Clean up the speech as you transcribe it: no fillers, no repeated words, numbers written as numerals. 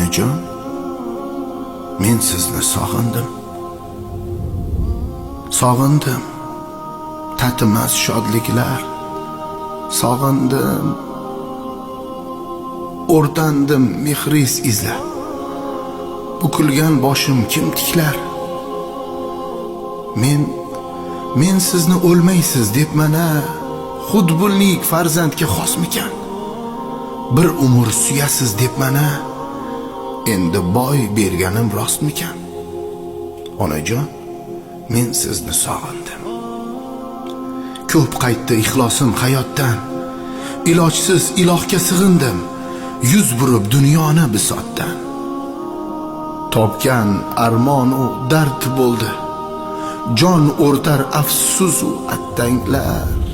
Onajon, men sizni sog'indim. Sog'indim tatimas shodliklar. Sog'indim, o'rtandim mehriz izlab. Bukilgan boshim kim tiklar? Men sizni o'lmaysiz debman a, xudbinlik farzandga xosmikan? Bir umr suyasiz debman a, endi boy berganim rostmikan? Onajon, men sizni sog'indim. Ko'p qaytdi ixlosim hayotdan. Ilojsiz ilohga sig'indim, yuz burib dunyoni bisotdan. Topgan armon u dard bo'ldi. Jon o'rtar afsus u attanglar.